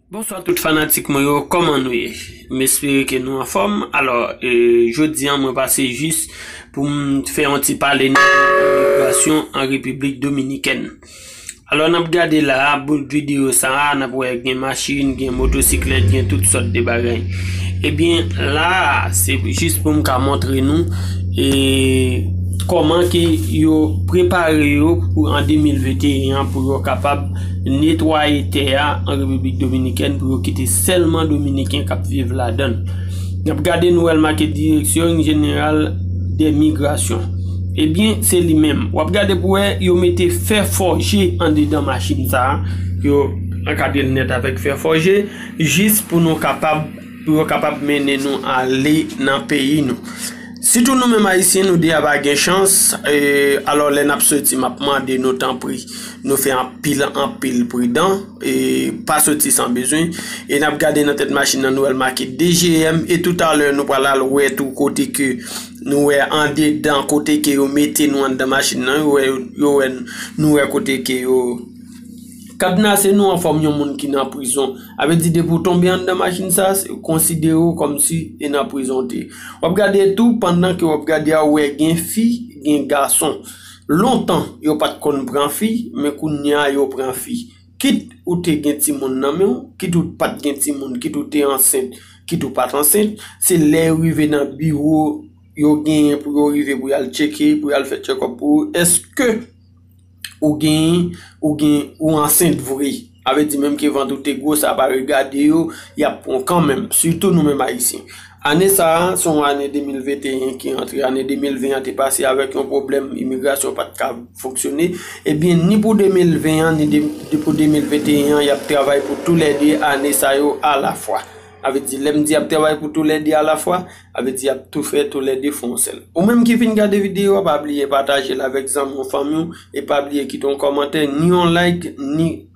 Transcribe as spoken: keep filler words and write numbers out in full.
Bonswa tout fanatik mwen yo, kòman nou ye? M espere ke nou anfòm. Alò, e, jodi a mwen pase jis pou m fè yon ti pale nan imigrasyon an Repiblik Dominikèn. Alò, n ap gade la a, bout videyo sa a, n ap wè gen machin, gen motosiklèt, gen tout sòt de bagay. Ebyen, la a, se jis pou m ka montre nou, e, kòman ke yo prepare yo pou an de mil venteyen an pou yo kapab netwaye tè a an Repiblik Dominikèn pou yo kite sèlman Dominiken k ap viv ladan l. N ap gade Nouvelle Marquette, Direction Générale des Migrations. Ebyen, se li menm. W ap gade pou wè, yo mete fè fòje andedan machin sa a. Yo ankadre l nèt avèk fè fòje, jis pou nou kapab, pou yo kapab mennen nou ale nan peyi nou. Sitou nou menm Ayisyen, nou deja pa gen chans. E, alò, lè n ap soti, m ap mande nou, tanpri, nou fè anpil, anpil pridan. E, pa soti san bezwen. E n ap gade nan tèt machin nan, Nouvelle Marquette, D G M. E toutalè, nou pral al wè tou kote ke nou wè andedan, kote ke yo mete nou anndan machin nan. Yo wè, yo wè, nou wè kote ke yo kadnase nou an fòm yon moun ki nan prizon. A vle di, depi w tonbe anndan machin sa, se, konsidere w kòmsi e nan prizon w te ye. W ap gade tou, pandan ke w ap gade a, w wè gen fi, gen gason. Lontan, yo pa t konn pran fi, men kounye a, yo pran fi. Kit ou te gen timoun nan men w, kit ou pa t gen timoun, kit ou te ansent, kit ou pa t ansent, se lè yo rive nan biwo, yo genyen pou yo rive pou y al tcheke, pou y al fè tchèkòp pou ou. Èske ou gen, ou gen, ou ansent vre? A vle di, menm ke vant ou te gwo, sa pa regade yo, y ap pran w kanmenm, sitou nou menm Ayisyen. Ane sa a, se yon ane de mil venteyen ki antre. Ane de mil ven an te pase avèk yon pwoblèm imigrasyon pa t ka fonksyone. Ebyen, ni pou de mil ven an, ni de, de pou de mil venteyen an, y ap travay pou toulède ane sa yo alafwa. A vle di, lè m di y ap travay pou toulède alafwa, a vle di y ap tou fè toulède fè yon sèl. Ou menm ki fin gade videyo a, pa bliye pataje l avèk zanmi w, fanmi w, e pa bliye kite yon kòmantè, ni yon like, ni